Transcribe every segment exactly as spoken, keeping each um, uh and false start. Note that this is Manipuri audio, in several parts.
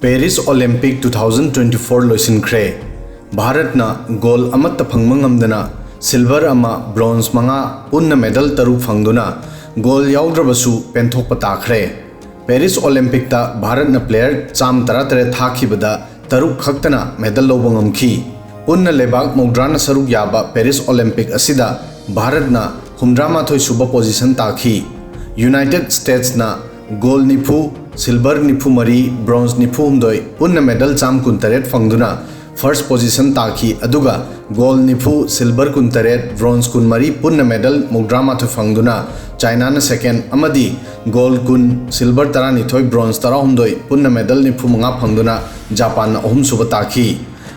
Paris Olympic two thousand twenty four ꯂꯣꯏꯁꯤꯟꯈ꯭ꯔꯦ꯫ ꯚꯥꯔꯠꯅ ꯒꯣꯜ ꯑꯃꯠꯇ ꯐꯪꯕ ꯉꯝꯗꯅ ꯁꯤꯜꯚꯔ ꯑꯃ, ꯕ꯭ꯔꯣꯟꯖ ꯃꯉꯥ, ꯄꯨꯟꯅ ꯃꯦꯗꯜ ꯇꯔꯨꯛ ꯐꯪꯗꯨꯅ ꯒꯣꯜ ꯌꯥꯎꯗ꯭ꯔꯕꯁꯨ ꯄꯦꯟꯊꯣꯛꯄ ꯇꯥꯈ꯭ꯔꯦ꯫ ꯄꯦꯔꯤꯁ ꯑꯣꯂꯦꯝꯄꯤꯛꯇ ꯚꯥꯔꯠꯅ ꯄ꯭ꯂꯦꯌꯔ ꯆꯥꯝꯃ ꯇꯔꯥꯇꯔꯦꯠ ꯊꯥꯈꯤꯕꯗ ꯇꯔꯨꯛ ꯈꯛꯇꯅ ꯃꯦꯗꯜ ꯂꯧꯕ ꯉꯝꯈꯤ꯫ ꯄꯨꯟꯅ ꯂꯩꯕꯥꯛ ꯃꯧꯗ꯭ꯔꯥꯅ ꯁꯔꯨꯛ ꯌꯥꯕ ꯄꯦꯔꯤꯁ ꯑꯣꯂꯦꯝꯄꯤꯛ ꯑꯁꯤꯗ ꯚꯥꯔꯠꯅ ꯍꯨꯝꯗ꯭ꯔꯥ ꯃꯥꯊꯣꯏ ꯁꯨꯕ ꯄꯣꯖꯤꯁꯟ ꯇꯥꯈꯤ꯫ ꯌꯨꯅꯥꯏꯇꯦꯗ ꯁ꯭ꯇꯦꯠꯁꯅ ꯒꯣꯜ ꯅꯤꯐꯨ, ꯁꯤꯜꯚꯔ ꯅꯤꯐꯨ ꯃꯔꯤ, ꯕ꯭ꯔꯣꯟꯖ ꯅꯤꯐꯨ ꯍꯨꯝꯗꯣꯏ, ꯄꯨꯟꯅ ꯃꯦꯗꯜ ꯆꯥꯝ ꯀꯨꯟ ꯇꯔꯦꯠ ꯐꯪꯗꯨꯅ ꯐꯥꯔꯁ ꯄꯣꯖꯤꯁꯟ ꯇꯥꯈꯤ, ꯑꯗꯨꯒ ꯒꯣꯜ ꯅꯤꯐꯨ, ꯁꯤꯜꯚꯔ ꯀꯨꯟ ꯇꯔꯦꯠ, ꯕ꯭ꯔꯣꯟꯖ ꯀꯨꯟ ꯃꯔꯤ, ꯄꯨꯟꯅ ꯃꯦꯗꯜ ꯃꯧꯗ꯭ꯔꯥ ꯃꯥꯊꯣꯏ ꯐꯪꯗꯨꯅ ꯆꯥꯏꯅꯥꯅ ꯁꯦꯀꯦꯟ ꯑꯃꯗꯤ ꯒꯣꯜ ꯀꯨꯟ, ꯁꯤꯜꯚꯔ ꯇꯔꯥꯅꯤꯊꯣꯏ, ꯕ꯭ꯔꯣꯟꯖ ꯇꯔꯥꯍꯨꯝꯗꯣꯏ, ꯄꯨꯟꯅ ꯃꯦꯗꯜ ꯅꯤꯐꯨ ꯃꯉꯥ ꯐꯪꯗꯨꯅ ꯖꯄꯥꯟꯅ ꯑꯍꯨꯝꯁꯨꯕ ꯇꯥꯈꯤ꯫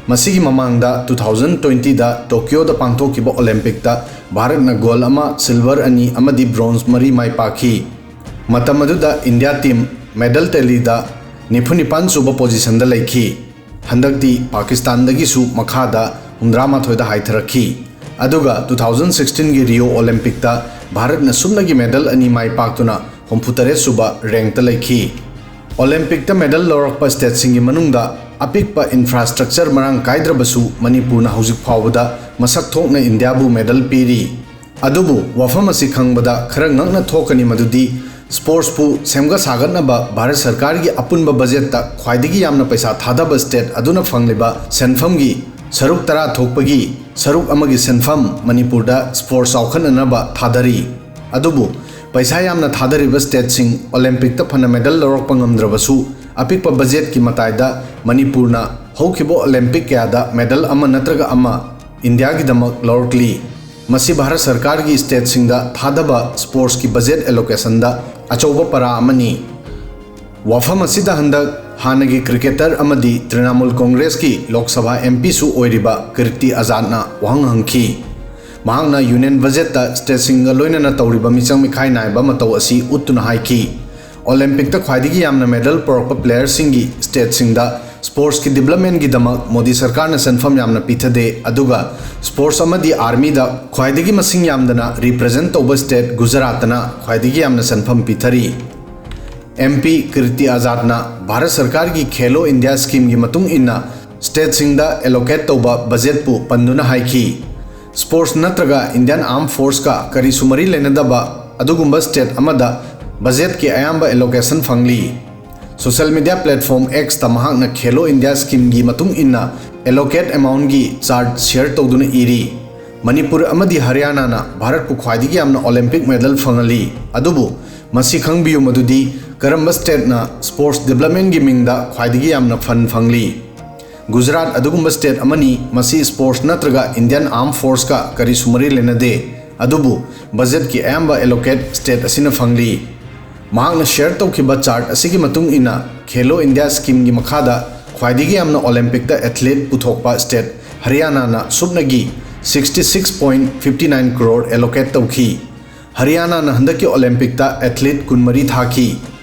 ꯃꯁꯤꯒꯤ ꯃꯃꯥꯡꯗ two thousand twenty ꯗ ꯇꯣꯀꯤꯌꯣꯗ ꯄꯥꯡꯊꯣꯛꯈꯤꯕ ꯑꯣꯂꯦꯝꯄꯤꯛꯇ ꯚꯥꯔꯠꯅ ꯒꯣꯜ ꯑꯃ, ꯁꯤꯜꯚꯔ ꯑꯅꯤ ꯑꯃꯗꯤ ꯕ꯭ꯔꯣꯟꯖ ꯃꯔꯤ ꯃꯥꯏ ꯄꯥꯛꯈꯤ꯫ ꯃꯇꯝ ꯑꯗꯨꯗ ꯏꯟꯗꯤꯌꯥ ꯇꯤꯝ ꯃꯦꯗꯜ ꯇꯦꯂꯤꯗ ꯅꯤꯐꯨ ꯅꯤꯄꯥꯟ ꯁꯨꯕ ꯄꯣꯖꯤꯁꯟꯗ ꯂꯩꯈꯤ꯫ ꯍꯟꯗꯛꯇꯤ ꯄꯥꯀꯤꯁꯇꯥꯟꯗꯒꯤꯁꯨ ꯃꯈꯥꯗ ꯍꯨꯝꯗ꯭ꯔꯥ ꯃꯥꯊꯣꯏꯗ ꯍꯥꯏꯊꯔꯛꯈꯤ꯫ ꯑꯗꯨꯒ two thousand sixteen ꯒꯤ ꯔꯤꯑꯣ ꯑꯣꯂꯦꯝꯄꯤꯛꯇ ꯚꯥꯔꯠꯅ ꯁꯨꯞꯅꯒꯤ ꯃꯦꯗꯜ ꯑꯅꯤ ꯃꯥꯏ ꯄꯥꯛꯇꯨꯅ ꯍꯨꯝꯐꯨ ꯇꯔꯦꯠ ꯁꯨꯕ ꯔꯦꯡꯛꯇ ꯂꯩꯈꯤ꯫ ꯑꯣꯂꯦꯝꯄꯤꯛꯇ ꯃꯦꯗꯜ ꯂꯧꯔꯛꯄ ꯁ꯭ꯇꯦꯠꯁꯤꯡꯒꯤ ꯃꯅꯨꯡꯗ ꯑꯄꯤꯛꯄ ꯏꯟꯐ꯭ꯔꯥꯁ꯭ꯇ꯭ꯔꯛꯆꯔ ꯃꯔꯥꯡ ꯀꯥꯏꯗ꯭ꯔꯕꯁꯨ ꯃꯅꯤꯄꯨꯔꯅ ꯍꯧꯖꯤꯛ ꯐꯥꯎꯕꯗ ꯃꯁꯛ ꯊꯣꯛꯅ ꯏꯟꯗꯤꯌꯥꯕꯨ ꯃꯦꯗꯜ ꯄꯤꯔꯤ꯫ ꯑꯗꯨꯕꯨ ꯋꯥꯐꯝ ꯑꯁꯤ ꯈꯪꯕꯗ ꯈꯔ ꯉꯛꯅ ꯊꯣꯛꯀꯅꯤ, ꯃꯗꯨꯗꯤ ꯁ꯭ꯄꯣꯔꯠꯁꯄꯨ ꯁꯦꯝꯒꯠ ꯁꯥꯒꯠꯅꯕ ꯚꯥꯔꯠ ꯁꯔꯀꯥꯔꯒꯤ ꯑꯄꯨꯟꯕ ꯕꯖꯦꯠꯇ ꯈ꯭ꯋꯥꯏꯗꯒꯤ ꯌꯥꯝꯅ ꯄꯩꯁꯥ ꯊꯥꯗꯕ ꯁ꯭ꯇꯦꯠ ꯑꯗꯨꯅ ꯐꯪꯂꯤꯕ ꯁꯦꯟꯐꯝꯒꯤ ꯁꯔꯨꯛ ꯇꯔꯥ ꯊꯣꯛꯄꯒꯤ ꯁꯔꯨꯛ ꯑꯃꯒꯤ ꯁꯦꯟꯐꯝ ꯃꯅꯤꯄꯨꯔꯗ ꯁ꯭ꯄꯣꯔꯠꯁ ꯆꯥꯎꯈꯠꯅꯅꯕ ꯊꯥꯗꯔꯤ꯫ ꯑꯗꯨꯕꯨ ꯄꯩꯁꯥ ꯌꯥꯝꯅ ꯊꯥꯗꯔꯤꯕ ꯁ꯭ꯇꯦꯠꯁꯤꯡ ꯑꯣꯂꯦꯝꯄꯤꯛꯇ ꯐꯅ ꯃꯦꯗꯜ ꯂꯧꯔꯛꯄ ꯉꯝꯗ꯭ꯔꯕꯁꯨ, ꯑꯄꯤꯛꯄ ꯕꯖꯦꯠꯀꯤ ꯃꯇꯥꯏꯗ ꯃꯅꯤꯄꯨꯔꯅ ꯍꯧꯈꯤꯕ ꯑꯣꯂꯦꯝꯄꯤꯛ ꯀꯌꯥꯗ ꯃꯦꯗꯜ ꯑꯃ ꯅꯠꯇ꯭ꯔꯒ ꯑꯃ ꯏꯟꯗꯤꯌꯥꯒꯤꯗꯃꯛ ꯂꯧꯔꯛꯂꯤ꯫ ꯃꯁꯤ ꯚꯥꯔꯠ ꯁꯔꯀꯥꯔꯒꯤ ꯁ꯭ꯇꯦꯠꯁꯤꯡꯗ ꯊꯥꯗꯕ ꯁ꯭ꯄꯣꯔꯠꯁꯀꯤ ꯕꯖꯦꯠ ꯑꯦꯂꯣꯀꯦꯁꯟꯗ ꯑꯆꯧꯕ ꯄꯔꯥ ꯑꯃꯅꯤ꯫ ꯋꯥꯐꯝ ꯑꯁꯤꯗ ꯍꯟꯗꯛ ꯍꯥꯟꯅꯒꯤ ꯀ꯭ꯔꯤꯀꯦꯇꯔ ꯑꯃꯗꯤ ꯇ꯭ꯔꯤꯅꯥꯃꯨꯜ ꯀꯣꯡꯒ꯭ꯔꯦꯁꯀꯤ ꯂꯣꯛ ꯁꯚꯥ ꯑꯦꯝ ꯄꯤꯁꯨ ꯑꯣꯏꯔꯤꯕ ꯀꯤꯔꯇꯤ ꯑꯖꯥꯗꯅ ꯋꯥꯍꯪ ꯍꯪꯈꯤ꯫ ꯃꯍꯥꯛꯅ ꯌꯨꯅꯤꯌꯟ ꯕꯖꯦꯠꯇ ꯁ꯭ꯇꯦꯠꯁꯤꯡꯒ ꯂꯣꯏꯅꯅ ꯇꯧꯔꯤꯕ ꯃꯤꯆꯪ ꯃꯤꯈꯥꯏ ꯅꯥꯏꯕ ꯃꯇꯧ ꯑꯁꯤ ꯎꯠꯇꯨꯅ ꯍꯥꯏꯈꯤ, ꯑꯣꯂꯦꯝꯄꯤꯛꯇ ꯈ꯭ꯋꯥꯏꯗꯒꯤ ꯌꯥꯝꯅ ꯃꯦꯗꯜ ꯄꯨꯔꯛꯄ ꯄ꯭ꯂꯦꯌꯔꯁꯤꯡꯒꯤ ꯁ꯭ꯇꯦꯠꯁꯤꯡꯗ ꯁ꯭ꯄꯣꯔꯠꯁꯀꯤ ꯗꯤꯕ꯭ꯂꯞꯃꯦꯟꯒꯤꯗꯃꯛ ꯃꯣꯗꯤ ꯁꯔꯀꯥꯔꯅ ꯁꯦꯟꯐꯝ ꯌꯥꯝꯅ ꯄꯤꯊꯗꯦ, ꯑꯗꯨꯒ ꯁ꯭ꯄꯣꯔꯠꯁ ꯑꯃꯗꯤ ꯑꯥꯔꯃꯤꯗ ꯈ꯭ꯋꯥꯏꯗꯒꯤ ꯃꯁꯤꯡ ꯌꯥꯝꯗꯅ ꯔꯤꯄ꯭ꯔꯖꯦꯟꯠ ꯇꯧꯕ ꯁ꯭ꯇꯦꯠ ꯒꯨꯖꯔꯥꯠꯇꯅ ꯈ꯭ꯋꯥꯏꯗꯒꯤ ꯌꯥꯝꯅ ꯁꯦꯟꯐꯝ ꯄꯤꯊꯔꯤ꯫ ꯑꯦꯝ ꯄꯤ ꯀꯤꯔꯇꯤ ꯑꯖꯥꯗꯅ ꯚꯥꯔꯠ ꯁꯔꯀꯥꯔꯒꯤ ꯈꯦꯂꯣ ꯏꯟꯗꯤꯌꯥ ꯁ꯭ꯀꯤꯝꯒꯤ ꯃꯇꯨꯡ ꯏꯟꯅ ꯁ꯭ꯇꯦꯠꯁꯤꯡꯗ ꯑꯦꯂꯣꯀꯦꯠ ꯇꯧꯕ ꯕꯖꯦꯠꯄꯨ ꯄꯟꯗꯨꯅ ꯍꯥꯏꯈꯤ, ꯁ꯭ꯄꯣꯔꯠꯁ ꯅꯠꯇ꯭ꯔꯒ ꯏꯟꯗꯤꯌꯟ ꯑꯥꯔꯝ ꯐꯣꯔꯁꯀ ꯀꯔꯤꯁꯨ ꯃꯔꯤ ꯂꯩꯅꯗꯕ ꯑꯗꯨꯒꯨꯝꯕ ꯁ꯭ꯇꯦꯠ ꯑꯃꯗ ꯕꯖꯦꯠꯀꯤ ꯑꯌꯥꯝꯕ ꯑꯦꯂꯣꯀꯦꯁꯟ ꯐꯪꯂꯤ꯫ ꯁꯣꯁꯤꯌꯦꯜ ꯃꯤꯗꯤꯌꯥ ꯄ꯭ꯂꯦꯠꯐꯣꯔꯝ ꯑꯦꯛꯁꯇ ꯃꯍꯥꯛꯅ ꯈꯦꯂꯣ ꯏꯟꯗꯤꯌꯥ ꯁ꯭ꯀꯤꯝꯒꯤ ꯃꯇꯨꯡ ꯏꯟꯅ ꯑꯦꯂꯣꯀꯦꯠ ꯑꯦꯃꯥꯎꯟꯒꯤ ꯆꯥꯔꯠ ꯁꯤꯌꯔ ꯇꯧꯗꯨꯅ ꯏꯔꯤ, "ꯃꯅꯤꯄꯨꯔ ꯑꯃꯗꯤ ꯍꯔꯤꯌꯥꯅꯥꯅ ꯚꯥꯔꯠꯄꯨ ꯈ꯭ꯋꯥꯏꯗꯒꯤ ꯌꯥꯝꯅ ꯑꯣꯂꯤꯝꯄꯤꯛ ꯃꯦꯗꯜ ꯐꯪꯍꯜꯂꯤ, ꯑꯗꯨꯕꯨ ꯃꯁꯤ ꯈꯪꯕꯤꯌꯨ ꯃꯗꯨꯗꯤ ꯀꯔꯝꯕ ꯁ꯭ꯇꯦꯠꯅ ꯁ꯭ꯄꯣꯔꯠꯁ ꯗꯤꯕꯦꯂꯞꯃꯦꯟꯒꯤ ꯃꯤꯡꯗ ꯈ꯭ꯋꯥꯏꯗꯒꯤ ꯌꯥꯝꯅ ꯐꯟ ꯐꯪꯂꯤ? ꯒꯨꯖꯔꯥꯠ ꯑꯗꯨꯒꯨꯝꯕ ꯁ꯭ꯇꯦꯠ ꯑꯃꯅꯤ, ꯃꯁꯤ ꯁ꯭ꯄꯣꯔꯠꯁ ꯅꯠꯇ꯭ꯔꯒ ꯏꯟꯗꯤꯌꯟ ꯑꯥꯔꯝ ꯐꯣꯔꯁꯀ ꯀꯔꯤꯁꯨ ꯃꯔꯤ ꯂꯩꯅꯗꯦ, ꯑꯗꯨꯕꯨ ꯕꯖꯦꯠꯀꯤ ꯑꯌꯥꯝꯕ ꯑꯦꯂꯣꯀꯦꯠ ꯁ꯭ꯇꯦꯠ ꯑꯁꯤꯅ ꯐꯪꯂꯤ"꯫ ꯃꯍꯥꯛꯅ ꯁꯤꯌꯔ ꯇꯧꯈꯤꯕ ꯆꯥꯔꯠ ꯑꯁꯤꯒꯤ ꯃꯇꯨꯡ ꯏꯟꯅ, ꯈꯦꯂꯣ ꯏꯟꯗꯤꯌꯥ ꯁ꯭ꯀꯤꯝꯒꯤ ꯃꯈꯥꯗ ꯈ꯭ꯋꯥꯏꯗꯒꯤ ꯌꯥꯝꯅ ꯑꯣꯂꯤꯝꯄꯤꯛꯇ ꯑꯦꯊꯂꯤꯠ ꯄꯨꯊꯣꯛꯄ ꯁ꯭ꯇꯦꯠ ꯍꯔꯤꯌꯥꯅꯥꯅ ꯁꯨꯞꯅꯒꯤ sixty six point fifty nine crore allocate ꯇꯧꯈꯤ꯫ ꯍꯔꯤꯌꯥꯅꯥꯅ ꯍꯟꯗꯛꯀꯤ ꯑꯣꯂꯤꯝꯄꯤꯛꯇ ꯑꯦꯊꯂꯤꯠ ꯀꯨꯟꯃꯔꯤ ꯊꯥꯈꯤ꯫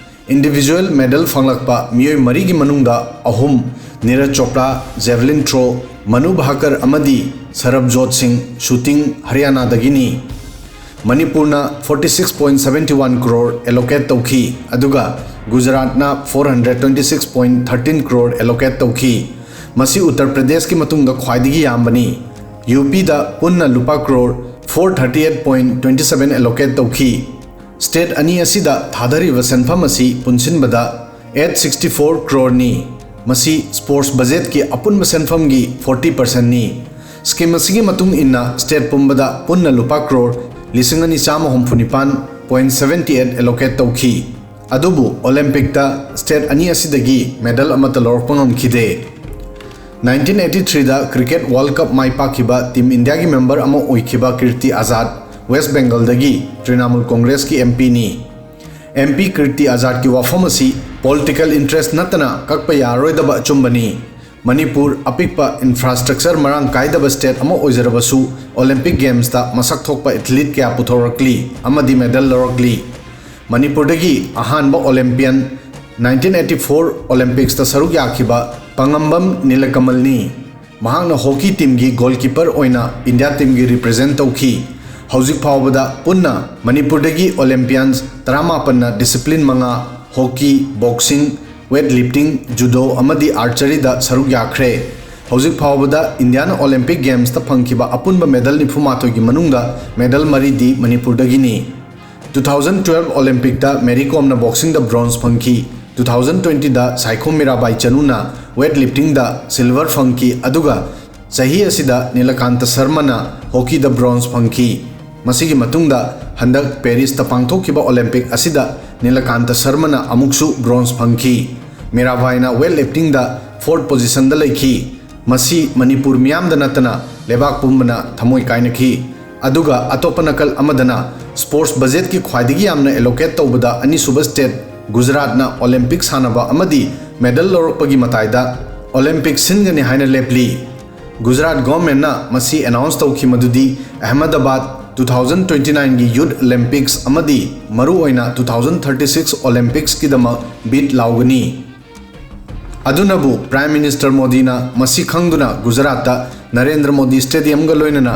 ꯏꯟꯗꯤꯚꯤꯖꯨꯑꯦꯜ ꯃꯦꯗꯜ ꯐꯪꯂꯛꯄ ꯃꯤꯑꯣꯏ ꯃꯔꯤꯒꯤ ꯃꯅꯨꯡꯗ ꯑꯍꯨꯝ, ꯅꯤꯔꯖ ꯆꯣꯄ꯭ꯔꯥ, ꯖꯦꯚꯂꯤꯟ ꯊ꯭ꯔꯣ, ꯃꯅꯨ ꯚꯥꯀꯔ ꯑꯃꯗꯤ ꯁꯔꯕꯖꯣꯠ ꯁꯤꯡ, ꯁꯨꯇꯤꯡ, ꯍꯔꯤꯌꯥꯅꯥꯗꯒꯤꯅꯤ꯫ ꯃꯅꯤꯄꯨꯔꯅ forty six point seventy one crore allocate ꯇꯧꯈꯤ, ꯑꯗꯨꯒ ꯒꯨꯖꯔꯥꯠꯅ four hundred twenty six point thirteen crore allocate ꯇꯧꯈꯤ꯫ ꯃꯁꯤ ꯎꯠꯇꯔ ꯄ꯭ꯔꯗꯦꯁꯀꯤ ꯃꯇꯨꯡꯗ ꯈ꯭ꯋꯥꯏꯗꯒꯤ ꯌꯥꯝꯕꯅꯤ꯫ ꯌꯨ ꯄꯤꯗ ꯄꯨꯟꯅ ꯂꯨꯄꯥ crore four thirty eight point twenty seven allocate ꯇꯧꯈꯤ꯫ ꯁ꯭ꯇꯦꯠ ꯑꯅꯤ ꯑꯁꯤꯗ ꯊꯥꯗꯔꯤꯕ ꯁꯦꯟꯐꯝ ꯑꯁꯤ ꯄꯨꯟꯁꯤꯟꯕꯗ eight sixty four crore ꯅꯤ꯫ ꯃꯁꯤ ꯁ꯭ꯄꯣꯔꯠꯁ ꯕꯖꯦꯠꯀꯤ ꯑꯄꯨꯟꯕ ꯁꯦꯟꯐꯝꯒꯤ forty percent ꯅꯤ꯫ ꯁ꯭ꯀꯤꯝ ꯑꯁꯤꯒꯤ ꯃꯇꯨꯡ ꯏꯟꯅ ꯁ꯭ꯇꯦꯠ ꯄꯨꯝꯕꯗ ꯄꯨꯟꯅ ꯂꯨꯄꯥ ꯀ꯭ꯔꯣꯔ ꯂꯤꯁꯤꯡ ꯑꯅꯤ ꯆꯥꯝꯃ ꯍꯨꯝꯐꯨ ꯅꯤꯄꯥꯟ point seventy eight ꯑꯦꯂꯣꯀꯦꯠ ꯇꯧꯈꯤ꯫ ꯑꯗꯨꯕꯨ ꯑꯣꯂꯤꯝꯄꯤꯛꯇ ꯁ꯭ꯇꯦꯠ ꯑꯅꯤ ꯑꯁꯤꯗꯒꯤ ꯃꯦꯗꯜ ꯑꯃꯠꯇ ꯂꯧꯔꯛꯄ ꯉꯝꯈꯤꯗꯦ꯫ Nineteen eighty three ꯗ ꯀ꯭ꯔꯤꯀꯦꯠ ꯋꯥꯔꯜꯗ ꯀꯞ ꯃꯥꯏ ꯄꯥꯛꯈꯤꯕ ꯇꯤꯝ ꯏꯟꯗꯤꯌꯥꯒꯤ ꯃꯦꯝꯕꯔ ꯑꯃ ꯑꯣꯏꯈꯤꯕ ꯀꯤꯔꯇꯤ ꯑꯥꯖꯥꯗ ꯋꯦꯁ꯭ꯠ ꯕꯦꯡꯒꯜꯗꯒꯤ ꯇ꯭ꯔꯤꯅꯥꯃꯨꯜ ꯀꯣꯡꯒ꯭ꯔꯦꯁꯀꯤ ꯑꯦꯝ ꯄꯤꯅꯤ꯫ ꯑꯦꯝ ꯄꯤ ꯀꯤꯔꯇꯤ ꯑꯥꯖꯥꯗꯀꯤ ꯋꯥꯐꯝ ꯑꯁꯤ ꯄꯣꯂꯤꯇꯤꯀꯦꯜ ꯏꯟꯇꯔꯦꯁ꯭ꯠ ꯅꯠꯇꯅ ꯀꯛꯄ ꯌꯥꯔꯔꯣꯏꯗꯕ ꯑꯆꯨꯝꯕꯅꯤ꯫ ꯃꯅꯤꯄꯨꯔ ꯑꯄꯤꯛꯄ ꯏꯟꯐ꯭ꯔꯥꯁ꯭ꯇ꯭ꯔꯛꯆꯔ ꯃꯔꯥꯡ ꯀꯥꯏꯗꯕ ꯁ꯭ꯇꯦꯠ ꯑꯃ ꯑꯣꯏꯖꯔꯕꯁꯨ ꯑꯣꯂꯤꯝꯄꯤꯛ ꯒꯦꯝꯁꯇ ꯃꯁꯛ ꯊꯣꯛꯄ ꯑꯦꯊꯂꯤꯠ ꯀꯌꯥ ꯄꯨꯊꯣꯔꯛꯂꯤ ꯑꯃꯗꯤ ꯃꯦꯗꯜ ꯂꯧꯔꯛꯂꯤ꯫ ꯃꯅꯤꯄꯨꯔꯗꯒꯤ ꯑꯍꯥꯟꯕ ꯑꯣꯂꯤꯝꯄꯤꯌꯟ nineteen eighty four ꯑꯣꯂꯤꯝꯄꯤꯛꯁꯇ ꯁꯔꯨꯛ ꯌꯥꯈꯤꯕ ꯄꯉꯝꯕꯝ ꯅꯤꯂꯀꯃꯜꯅꯤ꯫ ꯃꯍꯥꯛꯅ ꯍꯣꯀꯤ ꯇꯤꯝꯒꯤ ꯒꯣꯜꯀꯤꯄꯔ ꯑꯣꯏꯅ ꯏꯟꯗꯤꯌꯥ ꯇꯤꯝꯒꯤ ꯔꯤꯄ꯭ꯔꯖꯦꯟꯠ ꯇꯧꯈꯤ꯫ ꯍꯧꯖꯤꯛ ꯐꯥꯎꯕꯗ ꯄꯨꯟꯅ ꯃꯅꯤꯄꯨꯔꯗꯒꯤ ꯑꯣꯂꯤꯝꯄꯤꯌꯟꯁ ꯇꯔꯥꯃꯥꯄꯟꯅ ꯗꯤꯁꯤꯄ꯭ꯂꯤꯟ ꯃꯉꯥ, hockey, boxing, weightlifting, judo ꯑꯃꯗꯤ ꯑꯥꯔꯆꯔꯤꯗ ꯁꯔꯨꯛ ꯌꯥꯈ꯭ꯔꯦ꯫ ꯍꯧꯖꯤꯛ ꯐꯥꯎꯕꯗ ꯏꯟꯗꯤꯌꯥꯅ ꯑꯣꯂꯤꯝꯄꯤꯛ ꯒꯦꯝꯁꯇ ꯐꯪꯈꯤꯕ ꯑꯄꯨꯟꯕ ꯃꯦꯗꯜ ꯅꯤꯐꯨ ꯃꯥꯊꯣꯏꯒꯤ ꯃꯅꯨꯡꯗ ꯃꯦꯗꯜ ꯃꯔꯤꯗꯤ ꯃꯅꯤꯄꯨꯔꯗꯒꯤꯅꯤ꯫ ꯇꯨ ꯊꯥꯎꯖꯟ ꯇꯨꯋꯦꯜꯐ ꯑꯣꯂꯤꯝꯄꯤꯛꯇ ꯃꯦꯔꯤ ꯀꯣꯝꯅ ꯕꯣꯛꯁꯤꯡꯗ ꯕ꯭ꯔꯣꯟꯖ ꯐꯪꯈꯤ꯫ ꯇꯨ ꯊꯥꯎꯖꯟ ꯇ꯭ꯋꯦꯟꯇꯤꯗ ꯁꯥꯏꯈꯣꯝ ꯃꯤꯔꯥꯕꯥꯏ ꯆꯅꯨꯅ ꯋꯦꯠ ꯂꯤꯐꯇꯤꯡꯗ ꯁꯤꯜꯚꯔ ꯐꯪꯈꯤ, ꯑꯗꯨꯒ ꯆꯍꯤ ꯑꯁꯤꯗ ꯅꯤꯂꯀꯥꯟꯇ ꯁꯔꯃꯅ ꯍꯣꯀꯤꯗ ꯕ꯭ꯔꯣꯟꯖ ꯐꯪꯈꯤ꯫ ꯃꯁꯤꯒꯤ ꯃꯇꯨꯡꯗ ꯍꯟꯗꯛ ꯄꯦꯔꯤꯁꯇ ꯄꯥꯡꯊꯣꯛꯈꯤꯕ ꯑꯣꯂꯤꯝꯄꯤꯛ ꯑꯁꯤꯗ ꯅꯤꯂꯀꯥꯟꯇ ꯁꯔꯃꯅ ꯑꯃꯨꯛꯁꯨ ꯕ꯭ꯔꯣꯟꯖ ꯐꯪꯈꯤ꯫ ꯃꯤꯔꯥꯕꯥꯏꯅ ꯋꯦꯠ ꯂꯤꯐꯇꯤꯡꯗ ꯐꯣꯔꯠ ꯄꯣꯖꯤꯁꯟꯗ ꯂꯩꯈꯤ꯫ ꯃꯁꯤ ꯃꯅꯤꯄꯨꯔ ꯃꯤꯌꯥꯝꯗ ꯅꯠꯇꯅ ꯂꯩꯕꯥꯛ ꯄꯨꯝꯕꯅ ꯊꯃꯣꯏ ꯀꯥꯏꯅꯈꯤ꯫ ꯑꯗꯨꯒ ꯑꯇꯣꯞꯄ ꯅꯥꯀꯜ ꯑꯃꯗꯅ ꯁ꯭ꯄꯣꯔꯠꯁ ꯕꯖꯦꯠꯀꯤ ꯈ꯭ꯋꯥꯏꯗꯒꯤ ꯌꯥꯝꯅ ꯑꯦꯂꯣꯀꯦꯠ ꯇꯧꯕꯗ ꯑꯅꯤꯁꯨꯕ ꯁ꯭ꯇꯦꯠ ꯒꯨꯖꯔꯥꯠꯅ ꯑꯣꯂꯤꯝꯄꯤꯛ ꯁꯥꯟꯅꯕ ꯑꯃꯗꯤ ꯃꯦꯗꯜ ꯂꯧꯔꯛꯄꯒꯤ ꯃꯇꯥꯏꯗ ꯑꯣꯂꯤꯝꯄꯤꯛ ꯁꯤꯟꯒꯅꯤ ꯍꯥꯏꯅ ꯂꯦꯞꯂꯤ꯫ ꯒꯨꯖꯔꯥꯠ ꯒꯣꯔꯃꯦꯟꯅ ꯃꯁꯤ ꯑꯦꯅꯥꯎꯟꯁ ꯇꯧꯈꯤ ꯃꯗꯨꯗꯤ ꯑꯍꯃꯗꯥꯕꯥꯗ ꯇꯨ ꯊꯥꯎꯖꯟ ꯇ꯭ꯋꯦꯟꯇꯤ ꯅꯥꯏꯟꯒꯤ ꯌꯨꯊ ꯑꯣꯂꯤꯝꯄꯤꯛꯁ ꯑꯃꯗꯤ ꯃꯔꯨꯑꯣꯏꯅ ꯇꯨ ꯊꯥꯎꯖꯟ ꯊꯥꯔꯇꯤ ꯁꯤꯛꯁ ꯑꯣꯂꯤꯝꯄꯤꯛꯁꯀꯤꯗꯃꯛ ꯕꯤꯠ ꯂꯥꯎꯒꯅꯤ꯫ ꯑꯗꯨꯅꯕꯨ ꯄ꯭ꯔꯥꯏꯝ ꯃꯤꯅꯤꯁꯇꯔ ꯃꯣꯗꯤꯅ ꯃꯁꯤ ꯈꯪꯗꯨꯅ ꯒꯨꯖꯔꯥꯠꯇ ꯅꯔꯦꯟꯗ꯭ꯔ ꯃꯣꯗꯤ ꯁ꯭ꯇꯦꯗꯤꯌꯝꯒ ꯂꯣꯏꯅꯅ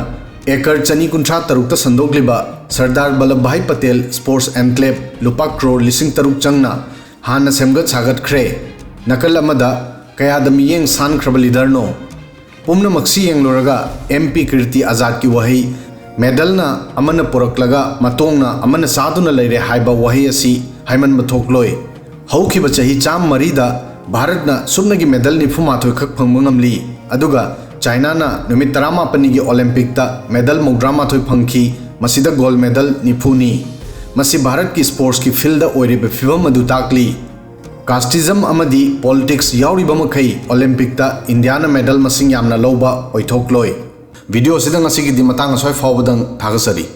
ꯑꯦꯀꯔ ꯆꯅꯤ ꯀꯨꯟꯊ꯭ꯔꯥ ꯇꯔꯨꯛꯇ ꯁꯟꯗꯣꯛꯂꯤꯕ ꯁꯔꯗꯥꯔ ꯚꯜꯂꯚ ꯚꯥꯏ ꯄꯇꯦꯜ ꯁ꯭ꯄꯣꯔꯠꯁ ꯑꯦꯟꯀ꯭ꯂꯦꯕ ꯂꯨꯄꯥ ꯀ꯭ꯔꯣꯔ ꯂꯤꯁꯤꯡ ꯇꯔꯨꯛ ꯆꯪꯅ ꯍꯥꯟꯅ ꯁꯦꯝꯒꯠ ꯁꯥꯒꯠꯈ꯭ꯔꯦ꯫ ꯅꯥꯀꯜ ꯑꯃꯗ ꯀꯌꯥꯗ ꯃꯤꯠꯌꯦꯡ ꯁꯥꯟꯈ꯭ꯔꯕ ꯂꯤꯗꯔꯅꯣ? ꯄꯨꯝꯅꯃꯛꯁꯤ ꯌꯦꯡꯂꯨꯔꯒ ꯑꯦꯝ ꯄꯤ ꯀꯤꯔꯇꯤ ꯑꯖꯥꯗꯀꯤ ꯋꯥꯍꯩ, "ꯃꯦꯗꯜꯅ ꯑꯃꯅ ꯄꯨꯔꯛꯂꯒ ꯃꯇꯣꯡꯅ ꯑꯃꯅ ꯆꯥꯗꯨꯅ ꯂꯩꯔꯦ" ꯍꯥꯏꯕ ꯋꯥꯍꯩ ꯑꯁꯤ ꯍꯥꯏꯃꯟꯕ ꯊꯣꯛꯂꯣꯏ꯫ ꯍꯧꯈꯤꯕ ꯆꯍꯤ ꯆꯥꯝꯃꯔꯤꯗ ꯚꯥꯔꯠꯅ ꯁꯨꯞꯅꯒꯤ ꯃꯦꯗꯜ ꯅꯤꯐꯨ ꯃꯥꯊꯣꯏ ꯈꯛ ꯐꯪꯕ ꯉꯝꯂꯤ, ꯑꯗꯨꯒ ꯆꯥꯏꯅꯥꯅ ꯅꯨꯃꯤꯠ ꯇꯔꯥꯃꯥꯄꯟꯅꯤꯒꯤ ꯑꯣꯂꯤꯝꯄꯤꯛꯇ ꯃꯦꯗꯜ ꯃꯧꯗ꯭ꯔꯥ ꯃꯥꯊꯣꯏ ꯐꯪꯈꯤ, ꯃꯁꯤꯗ ꯒꯣꯜꯗ ꯃꯦꯗꯜ ꯅꯤꯐꯨꯅꯤ꯫ ꯃꯁꯤ ꯚꯥꯔꯠꯀꯤ ꯁ꯭ꯄꯣꯔꯠꯁꯀꯤ ꯐꯤꯜꯗ ꯑꯣꯏꯔꯤꯕ ꯐꯤꯚꯝ ꯑꯗꯨ ꯇꯥꯛꯂꯤ꯫ ꯀꯥꯁꯇꯤꯖꯝ ꯑꯃꯗꯤ ꯄꯣꯂꯤꯇꯤꯛꯁ ꯌꯥꯎꯔꯤꯕ ꯃꯈꯩ ꯑꯣꯂꯤꯝꯄꯤꯛꯇ ꯏꯟꯗꯤꯌꯥꯅ ꯃꯦꯗꯜ ꯃꯁꯤꯡ ꯌꯥꯝꯅ ꯂꯧꯕ ꯑꯣꯏꯊꯣꯛꯂꯣꯏ꯫ ꯚꯤꯗꯤꯑꯣ ꯑꯁꯤꯗ ꯉꯁꯤꯒꯤꯗꯤ ꯃꯇꯥꯡ ꯑꯁ꯭ꯋꯥꯏ ꯐꯥꯎꯕꯗꯪ ꯊꯥꯒꯠꯆꯔꯤ꯫